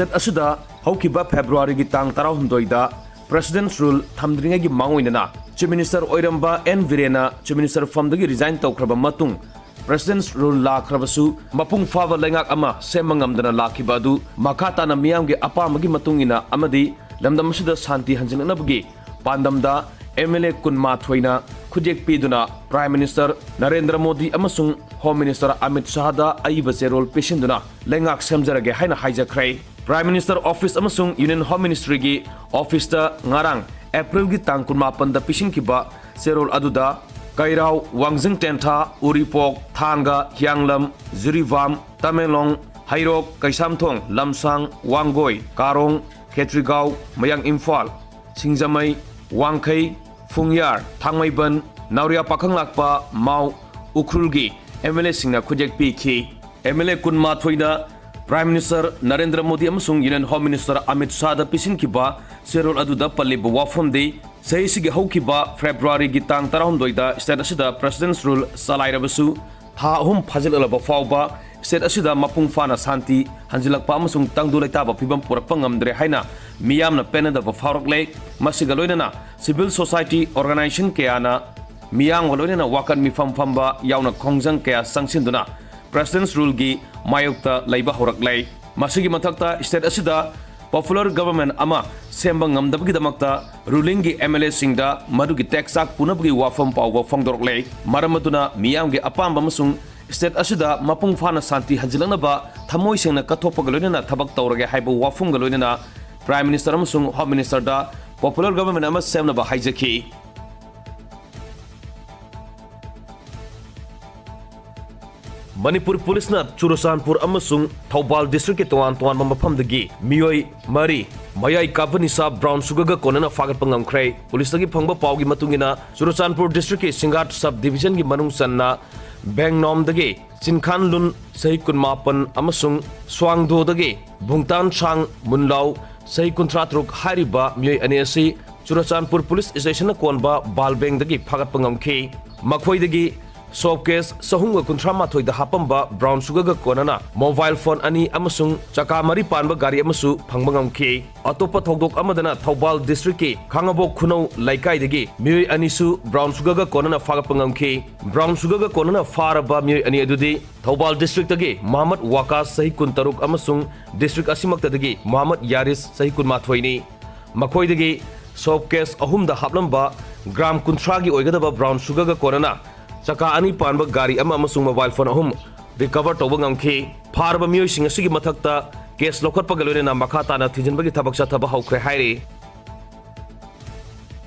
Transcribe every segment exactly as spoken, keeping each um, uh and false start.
State ꯑꯁꯤꯗ ꯍꯧꯈꯤꯕ ꯐꯦꯕ꯭ꯔꯨꯋꯥꯔꯤꯒꯤ ꯇꯥꯡ ꯇꯔꯥꯍꯨꯝꯗꯣꯏꯗ President's Rule ꯊꯝꯗ꯭ꯔꯤꯉꯩꯒꯤ ꯃꯥꯡꯑꯣꯏꯅꯅ Chief Minister ꯑꯣꯏꯔꯝꯕ ꯑꯦꯟ ꯕꯤꯔꯦꯟꯅ Chief Minister ꯐꯝꯗꯒꯤ resign ꯇꯧꯈ꯭ꯔꯕ ꯃꯇꯨꯡ, President's Rule ꯂꯥꯛꯈ꯭ꯔꯕꯁꯨ ꯃꯄꯨꯡ ꯐꯥꯕ ꯂꯩꯉꯥꯛ ꯑꯃ ꯁꯦꯝꯕ ꯉꯝꯗꯅ ꯂꯥꯛꯈꯤꯕ ꯑꯗꯨ ꯃꯈꯥ ꯇꯥꯅ ꯃꯤꯌꯥꯝꯒꯤ ꯑꯄꯥꯝꯕꯒꯤ ꯃꯇꯨꯡ ꯏꯟꯅ ꯑꯃꯗꯤ ꯂꯝꯗꯝ ꯑꯁꯤꯗ ꯁꯥꯟꯇꯤ ꯍꯟꯖꯤꯜꯂꯛꯅꯕꯒꯤ ꯄꯥꯟꯗꯝꯗ ꯑꯦꯝ ꯑꯦꯜ ꯑꯦ ꯀꯨꯟꯃꯥꯊꯣꯏꯅ ꯈꯨꯠꯌꯦꯛ ꯄꯤꯗꯨꯅ Prime Minister ꯅꯔꯦꯟꯗ꯭ꯔ ꯃꯣꯗꯤ ꯑꯃꯁꯨꯡ Home Minister ꯑꯃꯤꯠ ꯁꯥꯍꯗ ꯑꯏꯕ ꯆꯦꯔꯣꯜ ꯄꯤꯁꯤꯟꯗꯨꯅ ꯂꯩꯉꯥꯛ ꯁꯦꯝꯖꯔꯒꯦ ꯍꯥꯏꯅ ꯍꯥꯏꯖꯈ꯭ꯔꯦ꯫ Prime Minister Office ꯑꯃꯁꯨꯡ Union Home Ministryꯒꯤ officeꯇ ꯉꯔꯥꯡ ꯑꯦꯄ꯭ꯔꯤꯜꯒꯤ ꯇꯥꯡ ꯀꯨꯟꯃꯥꯄꯟꯗ ꯄꯤꯁꯤꯟꯈꯤꯕ ꯆꯦꯔꯣꯜ ꯑꯗꯨꯗ ꯀꯩꯔꯥꯎ, ꯋꯥꯡꯖꯤꯡ ꯇꯦꯟꯊꯥ, ꯎꯔꯤꯄꯣꯛ, ꯊꯥꯡꯒ, ꯍꯤꯌꯥꯡꯂꯝ, ꯖꯤꯔꯤꯕꯥꯝ, ꯇꯃꯦꯡꯂꯣꯡ, ꯍꯩꯔꯣꯛ, ꯀꯩꯁꯥꯝꯊꯣꯡ, ꯂꯝꯁꯥꯡ, ꯋꯥꯡꯒꯣꯏ, ꯀꯥꯔꯣꯡ, ꯈꯦꯇ꯭ꯔꯤꯒꯥꯎ, ꯃꯌꯥꯡ ꯏꯝꯐꯥꯜ, ꯁꯤꯡꯖꯃꯩ, ꯋꯥꯡꯈꯩ, ꯐꯨꯡꯌꯥꯔ, ꯊꯥꯡꯃꯩꯕꯟ, ꯅꯥꯎꯔꯤꯌꯥ ꯄꯥꯈꯪꯂꯥꯛꯄ, ꯃꯥꯎ, ꯎꯈ꯭ꯔꯨꯜꯒꯤ ꯑꯦꯝ ꯑꯦꯜ ꯑꯦꯁꯤꯡꯅ ꯈꯨꯠꯌꯦꯛ ꯄꯤꯈꯤ꯫ ꯑꯦꯝ ꯑꯦꯜ ꯑꯦ ꯀꯨꯟꯃꯥꯊꯣꯏꯅ Prime Minister ꯅꯔꯦꯟꯗ꯭ꯔ ꯃꯣꯗꯤ ꯑꯃꯁꯨꯡ Union Home Minister ꯑꯃꯤꯠ ꯁꯥꯍꯗ ꯄꯤꯁꯤꯟꯈꯤꯕ ꯆꯦꯔꯣꯜ ꯑꯗꯨꯗ ꯄꯜꯂꯤꯕ ꯋꯥꯐꯝꯗꯤ, ꯆꯍꯤꯁꯤꯒꯤ ꯍꯧꯈꯤꯕ ꯐꯦꯕ꯭ꯔꯨꯋꯥꯔꯤꯒꯤ ꯇꯥꯡ ꯇꯔꯥꯍꯨꯝꯗꯣꯏꯗ ꯁ꯭ꯇꯦꯠ ꯑꯁꯤꯗ President's Rule ꯆꯂꯥꯏꯔꯕꯁꯨ, ꯊꯥ ꯑꯍꯨꯝ ꯐꯥꯖꯤꯜꯂꯛꯂꯕ ꯐꯥꯎꯕ ꯁ꯭ꯇꯦꯠ ꯑꯁꯤꯗ ꯃꯄꯨꯡ ꯐꯥꯅ ꯁꯥꯟꯇꯤ ꯍꯟꯖꯤꯜꯂꯛꯄ ꯑꯃꯁꯨꯡ ꯇꯪꯗꯨ ꯂꯩꯇꯥꯕ ꯐꯤꯕꯝ ꯄꯨꯔꯛꯄ ꯉꯝꯗ꯭ꯔꯦ ꯍꯥꯏꯅ ꯃꯤꯌꯥꯝꯅ ꯄꯦꯟꯅꯗꯕ ꯐꯥꯎꯔꯛꯂꯦ꯫ ꯃꯁꯤꯒ ꯂꯣꯏꯅꯅ civil society organization ꯀꯌꯥꯅ ꯃꯤꯌꯥꯝꯒ ꯂꯣꯏꯅꯅ ꯋꯥꯀꯠ ꯃꯤꯐꯝ ꯐꯝꯕ ꯌꯥꯎꯅ ꯈꯣꯡꯖꯪ ꯀꯌꯥ ꯆꯪꯁꯤꯟꯗꯨꯅ President's Ruleꯒꯤ ꯃꯥꯌꯣꯛꯇ ꯂꯩꯕ ꯍꯧꯔꯛꯂꯦ꯫ ꯃꯁꯤꯒꯤ ꯃꯊꯛꯇ ꯁ꯭ꯇꯦꯠ ꯑꯁꯤꯗ popular government ꯑꯃ ꯁꯦꯝꯕ ꯉꯝꯗꯕꯒꯤꯗꯃꯛꯇ rulingꯒꯤ ꯑꯦꯝ ꯑꯦꯜ ꯑꯦꯁꯤꯡꯗ ꯃꯗꯨꯒꯤ ꯇꯦꯛꯆꯥꯛ ꯄꯨꯅꯕꯒꯤ ꯋꯥꯐꯝ ꯐꯥꯎꯕ ꯐꯣꯡꯗꯣꯔꯛꯂꯦ꯫ ꯃꯔꯝ ꯑꯗꯨꯅ ꯃꯤꯌꯥꯝꯒꯤ ꯑꯄꯥꯝꯕ ꯑꯃꯁꯨꯡ ꯁ꯭ꯇꯦꯠ ꯑꯁꯤꯗ ꯃꯄꯨꯡ ꯐꯥꯅ ꯁꯥꯟꯇꯤ ꯍꯟꯖꯤꯜꯂꯛꯅꯕ ꯊꯃꯣꯏ ꯁꯦꯡꯅ ꯀꯠꯊꯣꯛꯄꯒ ꯂꯣꯏꯅꯅ ꯊꯕꯛ ꯇꯧꯔꯒꯦ ꯍꯥꯏꯕ ꯋꯥꯐꯝꯒ ꯂꯣꯏꯅꯅ Prime Minister ꯑꯃꯁꯨꯡ Home Ministerꯗ popular government ꯑꯃ ꯁꯦꯝꯅꯕ ꯍꯥꯏꯖꯈꯤ꯫ ꯃꯅꯤꯄꯨꯔ ꯄꯨꯂꯤꯁꯅ ꯆꯨꯔꯆꯥꯟꯄꯨꯔ ꯑꯃꯁꯨꯡ ꯊꯧꯕꯥꯜ districtꯀꯤ ꯇꯣꯉꯥꯟ ꯇꯣꯉꯥꯟꯕ ꯃꯐꯝꯗꯒꯤ ꯃꯤꯑꯣꯏ ꯃꯔꯤ ꯃꯌꯥꯏ ꯀꯥꯕ ꯅꯤꯁꯥ brown sugarꯒ ꯀꯣꯟꯅꯅ ꯐꯥꯒꯠꯄ ꯉꯝꯈ꯭ꯔꯦ꯫ ꯄꯨꯂꯤꯁꯇꯒꯤ ꯐꯪꯕ ꯄꯥꯎꯒꯤ ꯃꯇꯨꯡ ꯏꯟꯅ, ꯆꯨꯔꯆꯥꯟꯄꯨꯔ districtꯀꯤ ꯁꯤꯡꯒꯥꯠ sub divisionꯒꯤ ꯃꯅꯨꯡ ꯆꯟꯅ ꯕꯦꯡꯅꯣꯝꯗꯒꯤ ꯆꯤꯟꯈꯥꯟꯂꯨꯟ, ꯆꯍꯤ ꯀꯨꯟꯃꯥꯄꯟ, ꯑꯃꯁꯨꯡ ꯁ꯭ꯋꯥꯡꯗꯣꯗꯒꯤ ꯚꯨꯡꯇꯥꯟ ꯁꯥꯡ ꯃꯨꯟꯂꯥꯎ, ꯆꯍꯤ ꯀꯨꯟꯊ꯭ꯔꯥ ꯇꯔꯨꯛ ꯍꯥꯏꯔꯤꯕ ꯃꯤꯑꯣꯏ ꯑꯅꯤ ꯑꯁꯤ ꯆꯨꯔꯆꯥꯟꯄꯨꯔ ꯄꯨꯂꯤꯁ ꯁ꯭ꯇꯦꯁꯟꯅ ꯀꯣꯟꯕ ꯕꯥꯜꯕꯦꯡꯗꯒꯤ ꯐꯥꯒꯠꯄ ꯉꯝꯈꯤ꯫ ꯃꯈꯣꯏꯗꯒꯤ Soap case ꯆꯍꯨꯝꯒ ꯀꯨꯟꯊ꯭ꯔꯥ ꯃꯥꯊꯣꯏꯗ ꯍꯥꯞꯄꯝꯕ brown sugarꯒ ꯀꯣꯟꯅꯅ mobile phone ꯑꯅꯤ ꯑꯃꯁꯨꯡ ꯆꯀꯥ ꯃꯔꯤ ꯄꯥꯟꯕ ꯒꯥꯔꯤ ꯑꯃꯁꯨ ꯐꯪꯕ ꯉꯝꯈꯤ꯫ ꯑꯇꯣꯞꯄ ꯊꯧꯗꯣꯛ ꯑꯃꯗꯅ ꯊꯧꯕꯥꯜ districtꯀꯤ ꯈꯥꯡꯉꯕꯣꯛ ꯈꯨꯅꯧ ꯂꯩꯀꯥꯏꯗꯒꯤ ꯃꯤꯑꯣꯏ ꯑꯅꯤꯁꯨ brown sugarꯒ ꯀꯣꯟꯅꯅ ꯐꯥꯒꯠꯄ ꯉꯝꯈꯤ꯫ Brown sugarꯒ ꯀꯣꯟꯅꯅ ꯐꯥꯔꯕ ꯃꯤꯑꯣꯏ ꯑꯅꯤ ꯑꯗꯨꯗꯤ ꯊꯧꯕꯥꯜ districtꯇꯒꯤ ꯃꯍꯃꯗ ꯋꯥꯀꯥꯁ ꯆꯍꯤ ꯀꯨꯟꯇꯔꯨꯛ ꯑꯃꯁꯨꯡ district ꯑꯁꯤꯃꯛꯇꯗꯒꯤ ꯃꯍꯃꯗ ꯌꯥꯔꯤꯁ ꯆꯍꯤ ꯀꯨꯟꯃꯥꯊꯣꯏꯅꯤ꯫ ꯃꯈꯣꯏꯗꯒꯤ soap case ꯑꯍꯨꯝꯗ ꯍꯥꯞꯂꯝꯕ gram ꯀꯨꯟꯊ꯭ꯔꯥꯒꯤ ꯑꯣꯏꯒꯗꯕ brown sugarꯒ ꯀꯣꯟꯅꯅ ꯆꯀꯥ ꯑꯅꯤ ꯄꯥꯟꯕ ꯒꯥꯔꯤ ꯑꯃ ꯑꯃꯁꯨꯡ mobile phone ꯑꯍꯨꯝ recover ꯇꯧꯕ ꯉꯝꯈꯤ꯫ ꯐꯥꯔꯕ ꯃꯤꯑꯣꯏꯁꯤꯡ ꯑꯁꯤꯒꯤ ꯃꯊꯛꯇ case ꯂꯧꯈꯠꯄꯒ ꯂꯣꯏꯅꯅ ꯃꯈꯥ ꯇꯥꯅ ꯊꯤꯖꯤꯟꯕꯒꯤ ꯊꯕꯛ ꯆꯠꯊꯕ ꯍꯧꯈ꯭ꯔꯦ ꯍꯥꯏꯔꯤ꯫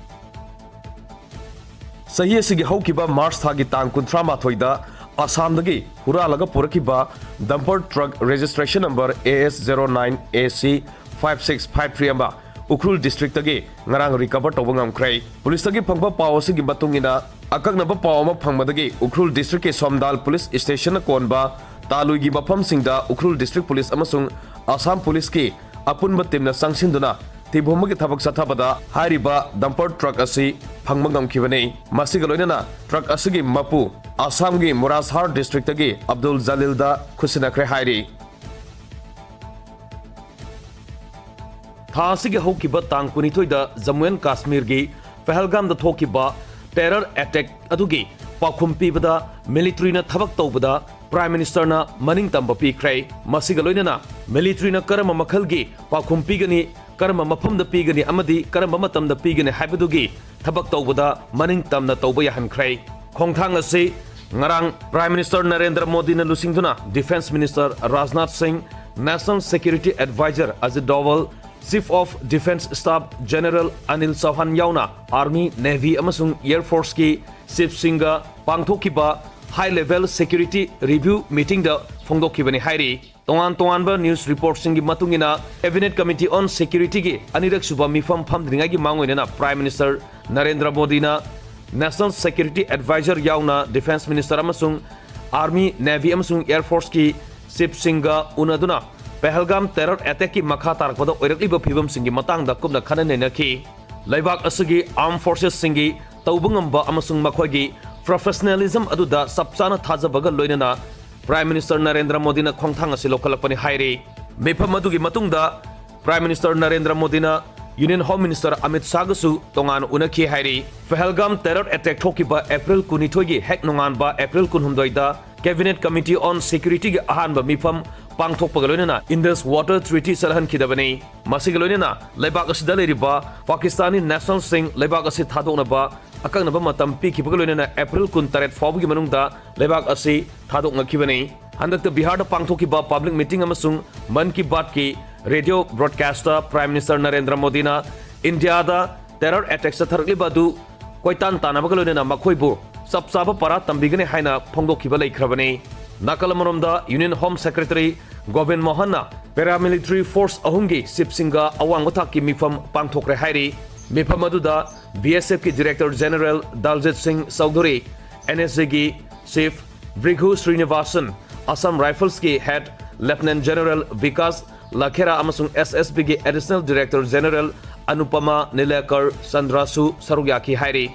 ꯆꯍꯤ ꯑꯁꯤꯒꯤ ꯍꯧꯈꯤꯕ March ꯊꯥꯒꯤ ꯇꯥꯡ ꯀꯨꯟꯊ꯭ꯔꯥ ꯃꯥꯊꯣꯏꯗ ꯑꯁꯥꯝꯗꯒꯤ ꯍꯨꯔꯥꯜꯂꯒ ꯄꯨꯔꯛꯈꯤꯕ dumper truck registration number A S zero nine A C five six five three ꯑꯃ ꯎꯈ꯭ꯔꯨꯜ districtꯇꯒꯤ ꯉꯔꯥꯡ recover ꯇꯧꯕ ꯉꯝꯈ꯭ꯔꯦ꯫ ꯄꯨꯂꯤꯁꯇꯒꯤ ꯐꯪꯕ ꯄꯥꯎ ꯑꯁꯤꯒꯤ ꯃꯇꯨꯡ ꯏꯟꯅ, ꯑꯀꯛꯅꯕ ꯄꯥꯎ ꯑꯃ ꯐꯪꯕꯗꯒꯤ ꯎꯈ꯭ꯔꯨꯜ districtꯀꯤ ꯁꯣꯝꯗꯥꯜ police stationꯅ ꯀꯣꯟꯕ ꯇꯥꯂꯨꯏꯒꯤ ꯃꯐꯝꯁꯤꯡꯗ ꯎꯈ꯭ꯔꯨꯜ district police ꯑꯃꯁꯨꯡ ꯑꯁꯥꯝ policeꯀꯤ ꯑꯄꯨꯟꯕ teamꯅ ꯆꯪꯁꯤꯟꯗꯨꯅ ꯊꯤꯕ ꯍꯨꯝꯕꯒꯤ ꯊꯕꯛ ꯆꯠꯊꯕꯗ ꯍꯥꯏꯔꯤꯕ dumper truck ꯑꯁꯤ ꯐꯪꯕ ꯉꯝꯈꯤꯕꯅꯤ꯫ ꯃꯁꯤꯒ ꯂꯣꯏꯅꯅ truck ꯑꯁꯤꯒꯤ ꯃꯄꯨ ꯑꯁꯥꯝꯒꯤ ꯃꯨꯔꯥꯁꯍꯥꯔ districtꯇꯒꯤ ꯑꯕꯗꯨꯜ ꯖꯂꯤꯜꯗ ꯈꯨꯠꯁꯤꯟꯅꯈ꯭ꯔꯦ ꯍꯥꯏꯔꯤ꯫ ꯊꯥ ꯑꯁꯤꯒꯤ ꯍꯧꯈꯤꯕ ꯇꯥꯡ ꯀꯨꯟꯅꯤꯊꯣꯏꯗ ꯖꯝꯃꯨ ꯑꯦꯟ ꯀꯥꯁꯃꯤꯔꯒꯤ ꯄꯍꯜꯒꯥꯝꯗ ꯊꯣꯛꯈꯤꯕ terror attack ꯑꯗꯨꯒꯤ ꯄꯥꯎꯈꯨꯝ ꯄꯤꯕꯗ militaryꯅ ꯊꯕꯛ ꯇꯧꯕꯗ Prime Ministerꯅ ꯃꯅꯤꯡ ꯇꯝꯕ ꯄꯤꯈ꯭ꯔꯦ꯫ ꯃꯁꯤꯒ ꯂꯣꯏꯅꯅ militaryꯅ ꯀꯔꯝꯕ ꯃꯈꯜꯒꯤ ꯄꯥꯎꯈꯨꯝ ꯄꯤꯒꯅꯤ, ꯀꯔꯝꯕ ꯃꯐꯝꯗ ꯄꯤꯒꯅꯤ ꯑꯃꯗꯤ ꯀꯔꯝꯕ ꯃꯇꯝꯗ ꯄꯤꯒꯅꯤ ꯍꯥꯏꯕꯗꯨꯒꯤ ꯊꯕꯛ ꯇꯧꯕꯗ ꯃꯅꯤꯡ ꯇꯝꯅ ꯇꯧꯕ ꯌꯥꯍꯟꯈ꯭ꯔꯦ꯫ ꯈꯣꯡꯊꯥꯡ ꯑꯁꯤ ꯉꯔꯥꯡ Prime Minister ꯅꯔꯦꯟꯗ꯭ꯔ ꯃꯣꯗꯤꯅ ꯂꯨꯆꯤꯡꯗꯨꯅ Defence Minister ꯔꯥꯖꯅꯥꯊ ꯁꯤꯡ, National Security Advisor Ajit ꯗꯣꯚꯜ, Chief of Defence Staff General Anil ꯆꯧꯍꯥꯟ ꯌꯥꯎꯅ Army, Navy ꯑꯃꯁꯨꯡ Air Forceꯀꯤ chiefꯁꯤꯡꯒ ꯄꯥꯡꯊꯣꯛꯈꯤꯕ high level security review meetingꯗ ꯐꯣꯡꯗꯣꯛꯈꯤꯕꯅꯤ ꯍꯥꯏꯔꯤ꯫ ꯇꯣꯉꯥꯟ ꯇꯣꯉꯥꯟꯕ news reportꯁꯤꯡꯒꯤ ꯃꯇꯨꯡ ꯏꯟꯅ, Cabinet Committee on Securityꯒꯤ ꯑꯅꯤꯔꯛ ꯁꯨꯕ ꯃꯤꯐꯝ ꯐꯝꯗ꯭ꯔꯤꯉꯩꯒꯤ ꯃꯥꯡꯑꯣꯏꯅꯅ Prime Minister ꯅꯔꯦꯟꯗ꯭ꯔ ꯃꯣꯗꯤꯅ National Security Advisor ꯌꯥꯎꯅ Defence Minister ꯑꯃꯁꯨꯡ Army, Navy ꯑꯃꯁꯨꯡ Air Forceꯀꯤ chiefꯁꯤꯡꯒ ꯎꯅꯗꯨꯅ ꯄꯍꯜꯒꯥꯝ terror attackꯀꯤ ꯃꯈꯥ ꯇꯥꯔꯛꯄꯗ ꯑꯣꯏꯔꯛꯂꯤꯕ ꯐꯤꯕꯝꯁꯤꯡꯒꯤ ꯃꯇꯥꯡꯗ ꯀꯨꯞꯅ ꯈꯟꯅ ꯅꯩꯅꯈꯤ꯫ ꯂꯩꯕꯥꯛ ꯑꯁꯤꯒꯤ armed forcesꯁꯤꯡꯒꯤ ꯇꯧꯕ ꯉꯝꯕ ꯑꯃꯁꯨꯡ ꯃꯈꯣꯏꯒꯤ professionalism ꯑꯗꯨꯗ ꯆꯞ ꯆꯥꯅ ꯊꯥꯖꯕꯒ ꯂꯣꯏꯅꯅ Prime Minister ꯅꯔꯦꯟꯗ꯭ꯔ ꯃꯣꯗꯤꯅ ꯈꯣꯡꯊꯥꯡ ꯑꯁꯤ ꯂꯧꯈꯠꯂꯛꯄꯅꯤ ꯍꯥꯏꯔꯤ꯫ ꯃꯤꯐꯝ ꯑꯗꯨꯒꯤ ꯃꯇꯨꯡꯗ Prime Minister ꯅꯔꯦꯟꯗ꯭ꯔ ꯃꯣꯗꯤꯅ Union Home Minister ꯑꯃꯤꯠ ꯁꯥꯍꯒꯁꯨ ꯇꯣꯉꯥꯟꯅ ꯎꯅꯈꯤ ꯍꯥꯏꯔꯤ꯫ ꯄꯍꯜꯒꯥꯝ terror attack ꯊꯣꯛꯈꯤꯕ April ꯀꯨꯟꯅꯤꯊꯣꯏꯒꯤ ꯍꯦꯛ ꯅꯣꯡꯉꯥꯟꯕ April ꯀꯨꯟꯍꯨꯝꯗꯣꯏꯗ Cabinet Committee on Security ꯒꯤ ꯑꯍꯥꯟꯕ ꯃꯤꯐꯝ ꯄꯥꯡꯊꯣꯛꯄꯒ ꯂꯣꯏꯅꯅ Indus Water Treaty ꯆꯠꯍꯟꯈꯤꯗꯕꯅꯤ꯫ ꯃꯁꯤꯒ ꯂꯣꯏꯅꯅ ꯂꯩꯕꯥꯛ ꯑꯁꯤꯗ ꯂꯩꯔꯤꯕ ꯄꯥꯀꯤꯁꯇꯥꯅꯤ national ꯁꯤꯡ ꯂꯩꯕꯥꯛ ꯑꯁꯤ ꯊꯥꯗꯣꯛꯅꯕ ꯑꯀꯛꯅꯕ ꯃꯇꯝ ꯄꯤꯈꯤꯕꯒ ꯂꯣꯏꯅꯅ April ꯀꯨꯟꯇꯔꯦꯠ ꯐꯥꯎꯕꯒꯤ ꯃꯅꯨꯡꯗ ꯂꯩꯕꯥꯛ ꯑꯁꯤ ꯊꯥꯗꯣꯛꯅꯈꯤꯕꯅꯤ꯫ ꯍꯟꯗꯛꯇ ꯕꯤꯍꯥꯔꯗ ꯄꯥꯡꯊꯣꯛꯈꯤꯕ public meeting ꯑꯃꯁꯨꯡ ꯃꯟ ꯀꯤ ꯕꯥꯠꯀꯤ radio broadcast ꯇ Prime Minister ꯅꯔꯦꯟꯗ꯭ꯔ ꯃꯣꯗꯤꯅ ꯏꯟꯗꯤꯌꯥꯗ terror attack ꯆꯠꯊꯔꯛꯂꯤꯕ ꯑꯗꯨ ꯀꯣꯏꯇꯥꯟ ꯇꯥꯟꯅꯕꯒ ꯂꯣꯏꯅꯅ ꯃꯈꯣꯏꯕꯨ ꯆꯞ ꯆꯥꯕ ꯄꯔꯥ ꯇꯝꯕꯤꯒꯅꯤ ꯍꯥꯏꯅ ꯐꯣꯡꯗꯣꯛꯈꯤꯕ ꯂꯩꯈ꯭ꯔꯕꯅꯤ꯫ ꯅꯥꯀꯜ ꯑꯃꯔꯣꯝꯗ Union Home Secretary Gobin ꯃꯣꯍꯟꯅ paramilitary force ꯑꯍꯨꯝꯒꯤ chief ꯁꯤꯡꯒ ꯑꯋꯥꯡꯕ ꯊꯥꯛꯀꯤ ꯃꯤꯐꯝ ꯄꯥꯡꯊꯣꯛꯈ꯭ꯔꯦ ꯍꯥꯏꯔꯤ꯫ ꯃꯤꯐꯝ ꯑꯗꯨꯗ B S F ꯀꯤ Director General ꯗꯜꯖꯤꯠ ꯁꯤꯡ ꯆꯧꯙꯨꯔꯤ, N S G ꯒꯤ chief ꯕ꯭ꯔꯤꯘꯨ ꯁ꯭ꯔꯤꯅꯤꯕꯥꯁꯟ, Assam Rifles ꯀꯤ head Lieutenant General ꯕꯤꯀꯥꯁ ꯂꯈꯦꯔꯥ ꯑꯃꯁꯨꯡ S S B ꯒꯤ Additional Director General ꯑꯅꯨꯄꯃꯥ ꯅꯤꯂꯦꯀꯔ ꯆꯟꯗ꯭ꯔꯁꯨ ꯁꯔꯨꯛ ꯌꯥꯈꯤ ꯍꯥꯏꯔꯤ꯫